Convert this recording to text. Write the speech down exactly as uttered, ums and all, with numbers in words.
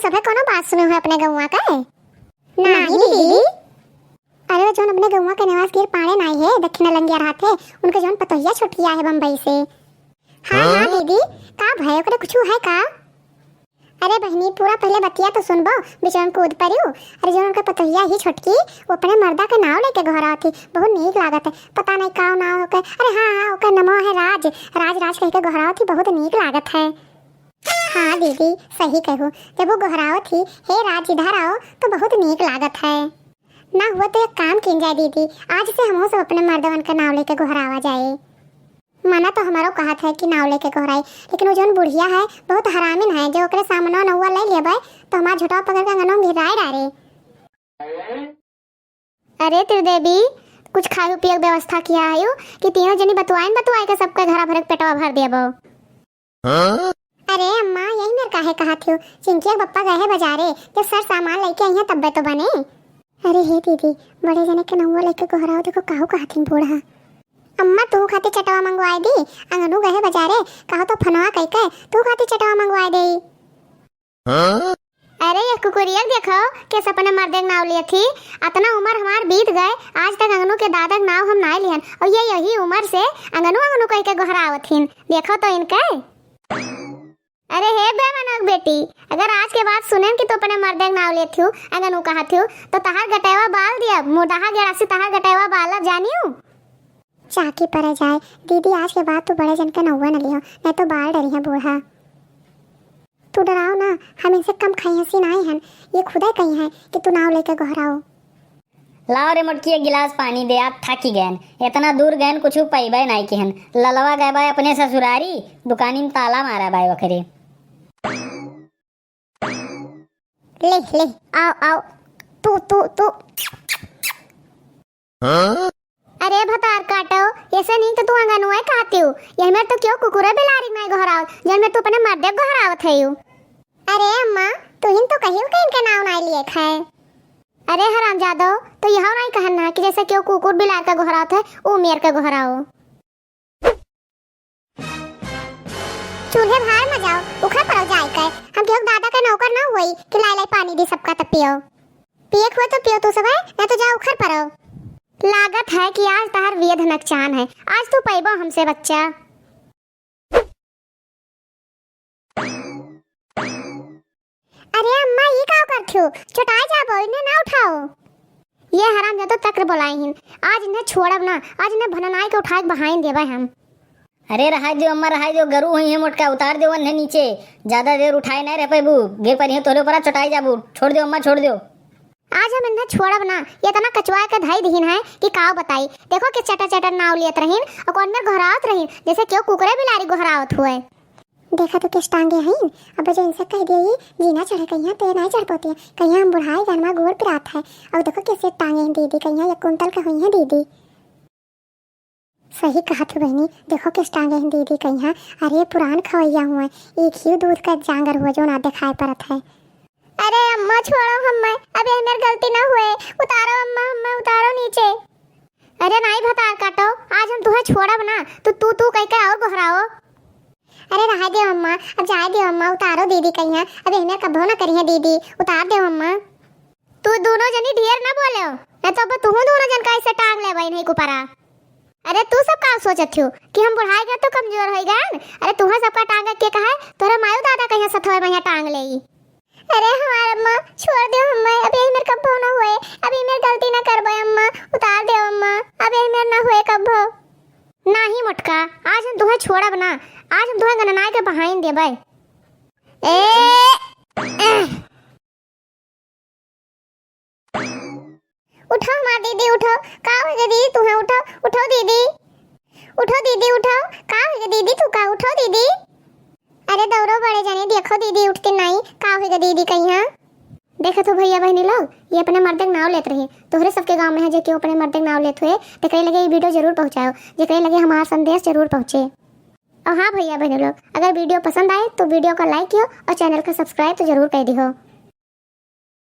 सभे कौनो बात सुने हो अपने गौवा का? नाही नाही दीदी। दीदी। अरे, वो जौन अपने गौवा के निवास गिर पाड़े नाई है, दक्षिण लंगिया रहत है, उनके जौन पतोहिया छोटकी आए है बम्बई से। हाँ, हाँ, हाँ? दीदी, का भय, ओकरे कुछ है का? अरे बहिनी, पूरा पहले बतिया तो सुनबो, बीच में कूद परियो। अरे, जौन उनके पतोहिया ही छोटकी, वो अपने मर्दा के नाव लेके गोहरावत थी, बहुत नीक लागत है। पता नहीं का नाव होके, अरे हाँ, हाँ, ओकर नमो है राज, राज, राज कह के गोहरावत थी, बहुत नीक लागत है। हाँ दीदी, सही कहू, जब वो गोहरावत ही, "हे राज, इधर आओ," तो बहुत नीक लागत है। ना हुआ तो एक काम कीन जाए दीदी, आज से हमहू सब अपने मर्दवन का नाव लेके गोहरावा जाए। मना तो हमारो कहत है कि नाव लेके गोहराई, लेकिन वो जौन बुढ़िया है, बहुत हरामिन है, जो ओकरे सामने नौवा ले लेबे, तो हमार झोटवा पकड़ के अंगनवा में गिराए डारे। अरे त्रिदेवी, कुछ खाए पिए के व्यवस्था किया है यू कि तीनों जनी बतुआइन बतुआए के सबके घरा भरे के पेटवा भर देबो। हाँ? अरे अम्मा, यही मेर काहे कहा थियो, चिंकिया के पप्पा गए हैं बाजारे, जब सर सामान लेके आई हैं तब्बे तो बने। अरे हे दीदी, बड़े जने के नौवा लेके गोहराओ, देखो काहू कहा थिन बूढ़ा। अम्मा, तू खातिर चटवा मंगवाए दी, अंगनू गए बाजारे, कहो तो फनवा कई के तू खातिर चटवा मंगवाए दे। हाँ? अरे, ये कुकुरिया देखो, कैसे अपने मर्दे के नाव लिए थी। अतना उम्र हमार बीत गए, आज तक अंगनू के दादा के नाव हम नाय लिहन, और ये यही उम्र से अंगनू, अंगनू कह के गोहरावत हिन। देखो तो इनके। अरे हे बेमनोक बेटी, अगर आज के बाद सुनेन कि तू अपने मर्दे के नाव लेत हूँ, अंगनू कहत हूँ, तो तहार गटेवा बाल दिया, मुदहा गेड़ासी तहार गटेवा बाल जानियो। चाकी परे जाए। दीदी, आज के बाद तू बड़े जन के नौवा न लियो, नहीं तो बाल डरी है बूढ़ा। तू डराओ ना, हम इनसे कम खाई हंसी नाई हन, ये खुदे कही है कि तू नाव लेके गोहराओ। लाओ रे मोटकी, एक गिलास पानी दे, आज थाकी गयन, इतना दूर गयन, कुछ पैबे नाई किहन, ललवा गए बाय अपने ससुरारी, दुकानी में ताला मारा बाय ओकरे। ले, ले, आओ, आओ, तू, तू, तू। हाँ? अरे भतार काटो, ऐसे नहीं तो तू अंगनुआ कहती हूँ। यही में तो क्यों कुकुरे बिलारी नहीं गोहरावत, जन में तू अपने मर्दे गोहरावत है यू। अरे अम्मा, तू ही तो कही कि इनके नाव नहीं लिए खाए। अरे हरामजादो, तो यह नहीं कहना कि जैसे क्यों कुकुर बिलार का गोहरावत है, ऊ मेर का गोहराओ। चूल्हे भार में जाओ, उखड़ पड़ो जाए के। हम केहू के दादा के नौकर ना हुई कि लाई लाई पानी दी सबका तब पियो। पिए के हुआ तो पियो तू सब है, नहीं तो जाओ उखड़ पड़ो। लागत है कि आज तहार वेद नकचान है, आज तू पैबो हमसे बच्चा। अरे अम्मा, ई का करत हो? चोटाई जाबो, इन्हें ना उठाओ। ये हरामजादो तक्र बोलाई हिन, आज इन्हें छोड़ब ना, आज इन्हें भननाई के उठाए के बहाइन देबे हम। अरे रहाई दो अम्मा, रहाई दो, गरु हुई है मोटका, उतार दो उन्हें नीचे, ज्यादा देर उठाए नहीं रह पैबू, गिर पड़ी है तोरे ऊपर, चोटाई जाबू, छोड़ दो अम्मा, छोड़ दो। आज हम इन्हें छोड़ब ना, ये इतना कचवा के धई दीन है कि काव बताई। देखो कि चटर चटर नाव लेत रहीन और कौन में घरात रहीन, जैसे क्यों कुकुरे बिलारी गोहरावत हुए। देखा तो किस टांगे हैं, अब जो इनसे कह दिया ये जीना चढ़े कहिया, ते नहीं चढ़ पाती है, कहिया हम बुढ़ाई गनमा गोड़ पिरात है। अब देखो कैसे टांगे हैं दीदी, कहिया ये कुंतल का हुई है दीदी। सही कहा तू बहनी, देखो किस टांगे हैं दीदी कहिया। अरे पुरान खवैया हुए, एक ही दूध का जांगर हुआ जो ना दिखाई पड़त है। अरे अम्मा छोड़ो हमें, अब ये मेरी गलती ना हुए, उतारो अम्मा, हमें उतारो नीचे। अरे नाई भतार काटो, आज हम तुहे छोड़ब ना, तू, तू, तू कह के और गोहराओ। अरे रहा दे अम्मा, अब जाए दे अम्मा, उतारो दीदी कहिया, अब ये मेरे कभो ना करिए दीदी, उतार दे अम्मा। तू दोनों जनी ढेर ना बोले हो, नहीं तो अब तुहू दोनों जन का ऐसे टांग ले भाई नहीं कुपरा। अरे तू सब का सोचत हो कि हम बुढ़ाई गए तो कमजोर हो गए? अरे तुहा सबका टांग के कहा है, तोरे मायू दादा कहिया सथवे में टांग ले। अरे हमार अम्मा, छोड़ दे हमें, अब यही मेरे कब्बो ना हुए, अब ये मेरे गलती ना करबे अम्मा, उतार दे अम्मा, अब यही मेरे ना हुए कब्बो। नाही मोटका, आज हम तुहे छोड़ब ना, आज हम तुहे गननाय के बहाइन देबे। ए, ए। उठो हमार दीदी, उठो। का होइगा दीदी तुहे? उठो, उठो दीदी। उठो दीदी, उठो। का होइगा दीदी तू का? उठो दीदी। अरे दौड़ो बड़े जने, देखो दीदी उठती नहीं। का होइगा दीदी कहिया? देखत हो भैया बहनी लोग, ये अपने मर्दे के नाव लेत रही। तोहरे सबके गांव में है जे केहू अपने मर्दे के नाव लेत हुए, तेकरे लगे ये video जरूर पहुंचाओ, जेकरे लगे हमार संदेश जरूर पहुंचे। और हाँ भैया बहनी लोग, अगर video पसंद आए तो video का like कियो और channel का subscribe तो जरूर कर दियो।